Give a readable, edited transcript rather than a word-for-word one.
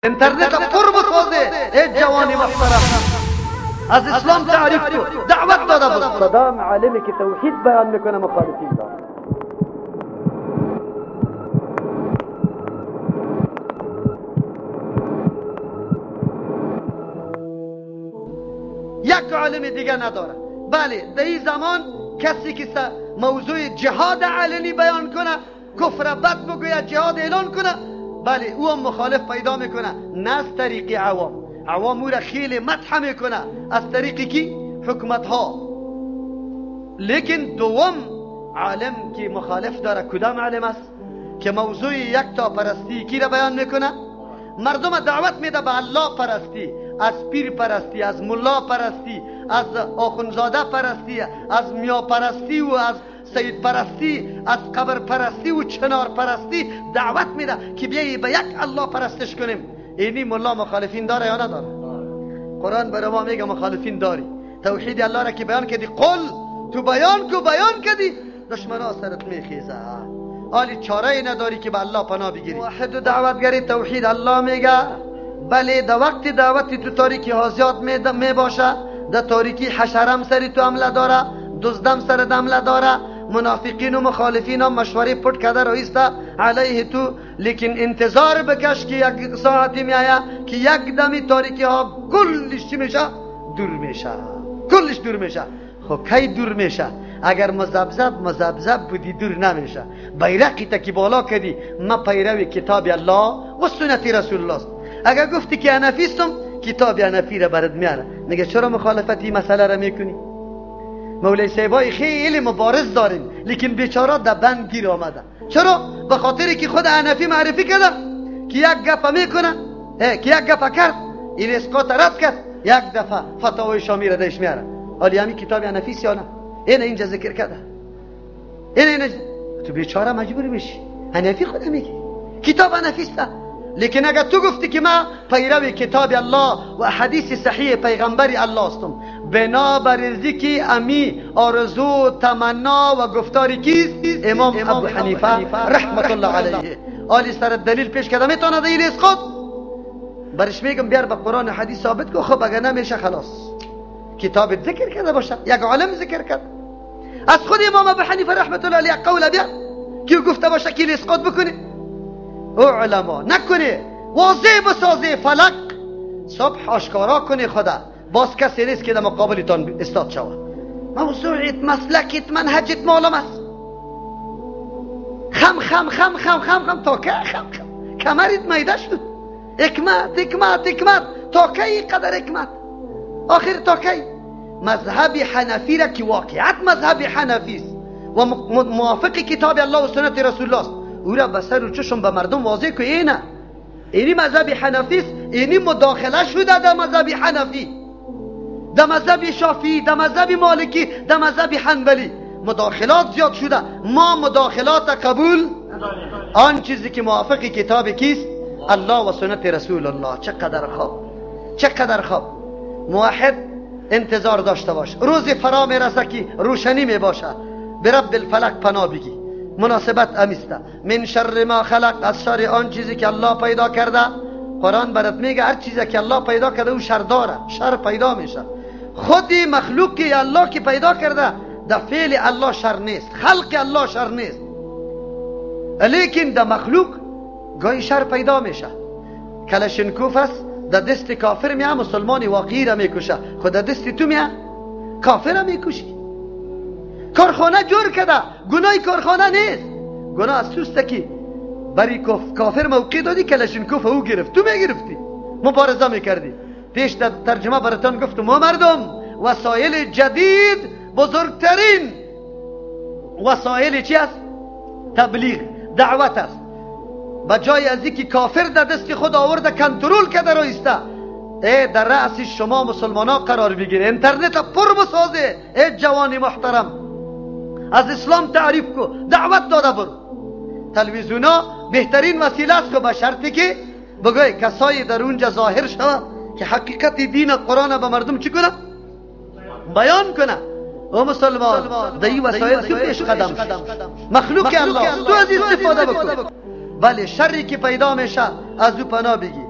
اینترنت پر بسازه ای جوانی محترم، از اسلام تعریف کو، دعوت داده بود. صدام عالمی که توحید بیان میکنه مخالفین داره. یک عالم دیگه نداره. بله در این زمان کسی که موضوع جهاد علنی بیان کنه، کفر بد بگوید، جهاد اعلان کنه، بله او هم مخالف پیدا میکنه. نه از طریق عوام، عوام او را خیلی مدح میکنه، از طریق کی؟ حکومت ها. لیکن دوم عالم که مخالف داره کدام عالم است؟ که موضوع یک تا پرستی کی را بیان میکنه؟ مردم دعوت میده به الله پرستی، از پیر پرستی، از ملا پرستی، از آخونزاده پرستی، از میا پرستی و از سید پرستی، از قبر پرستی و چنار پرستی دعوت میده که بیایی به یک الله پرستش کنیم. اینی ملا مخالفین داره یا نداره؟ قرآن برای ما میگه مخالفین داری. توحید الله را که بیان کردی، قل تو بیان کو، بیان کردی، دشمنا سرت میخیزه. آلی چاره نداری که به الله پناه بگیری. واحد و دعوتگری توحید الله میگه بله در وقت دعوت تو تاریکی ها زیاد می باشه، در تاریکی حشرم سری تو عمله داره، دزدم سر عمله داره، منافقین و مخالفین هم مشوره پټ کرده رئیسته علیه تو، لیکن انتظار بکش که یک ساعتی میآید که یک دمی تاریکی ها کلش چی میشه؟ دور میشه، کلش دور میشه. خب کی دور میشه؟ اگر مذبذب مذبذب بودی دور نمیشه. بیرقی تا که بالا کردی ما پیرو کتاب الله و سنت رسول الله است. اگر گفتی که حنفیستم، کتاب حنفی را برات میاره، میگه چرا مخالفت این مسئله را میکنی؟ مولوی صاحبای خیلی مبارز داریم، لیکن بیچاره در بند گیر آمده. چرا؟ به خاطر که خود حنفی معرفی کرده که یک گپ میکنه، که یک گپ کرد، این اسقاط رد کرد، یک دفعه فتاوای شامی را دش میاره. حالی همین کتاب حنفی یا نه؟ این اینجا ذکر کرده. این تو بیچاره مجبور میشی. حنفی خود میگه کتاب حنفی است. لیکن اگر تو گفتی که ما پیرو کتاب الله و حدیث صحیح پیغمبر الله هستم، بنابر ذکی امی آرزو تمنا و گفتاری کیست؟ امام ابو حنیفه رحمت الله علیه. آلی سر دلیل پیش کرده میتونه دلیل اسقاط برش میگم بیار به قرآن و حدیث ثابت کو. خب اگر نمیشه خلاص کتاب ذکر کرده باشه، یک عالم ذکر کرده از خود امام ابو حنیفه رحمت الله علیه قول بیار که گفته باشه که اسقاط بکنه. او علما نکنه، واضح بسازه، فلق صبح آشکارا کنه خدا، باز کسی نیست که در مقابلتان استاد شود. موضوعت مسلکت منهجت معلوم است. خم خم خم خم خم خم تا که خم خم کمرت میده شد. حکمت حکمت حکمت تا کی قدر حکمت؟ آخر تا کی؟ مذهب حنفی را که واقعیت مذهب حنفی است و موافق کتاب الله و سنت رسول الله است، او را به سر و چشم به مردم واضح که اینه، اینی مذهب حنفی است، اینی مداخله شده در مذهب حنفی، در مذهب شافعی، در مذهب مالکی، در مذهب حنبلی مداخلات زیاد شده. ما مداخلات قبول آن چیزی که موافق کتاب کیست؟ الله و سنت رسول الله. چقدر خواب، چقدر خواب. موحد انتظار داشته باش، روز فرا میرسه که روشنی میباشه، به رب الفلق پناه بگی. مناسبت امیسته من شر ما خلق، از شر آن چیزی که الله پیدا کرده. قرآن برات میگه هر چیزی که الله پیدا کرده او شر داره، شر پیدا میشه. خود مخلوق الله که پیدا کرده در فعل الله شر نیست، خلق الله شر نیست، لیکن در مخلوق گاهی شر پیدا میشه. کلشنکوف است در دست کافر میه، مسلمان واقعی را میکشه، خود در دست تو میه کافر را میکشی. کارخانه جور کرده، گناه کارخانه نیست، گناه از توست که بری کافر موقع دادی کلشنکوف او گرفت، تو میگرفتی مبارزه میکردی. پیش در ترجمه براتان گفتم ما مردم وسایل جدید بزرگترین وسایل چی است؟ تبلیغ دعوت است. به جای از اینکه کافر در دست خود آورده کنترل کرده رایسته، ای در رأس شما مسلمان ها قرار بگیره، اینترنت پر بسازه. ای جوان محترم از اسلام تعریف کو، دعوت داده برو. تلویزیون ها بهترین وسیله است، که به شرطی که بگوی کسایی در اونجا ظاهر شود که حقیقت دین قرآن به مردم چی کنه؟ بیان کنه. او مسلمان در این وسایل تو پیش قدم شد، مخلوق الله تو از استفاده بکن. بله شری که پیدا میشه از او پناه بگی.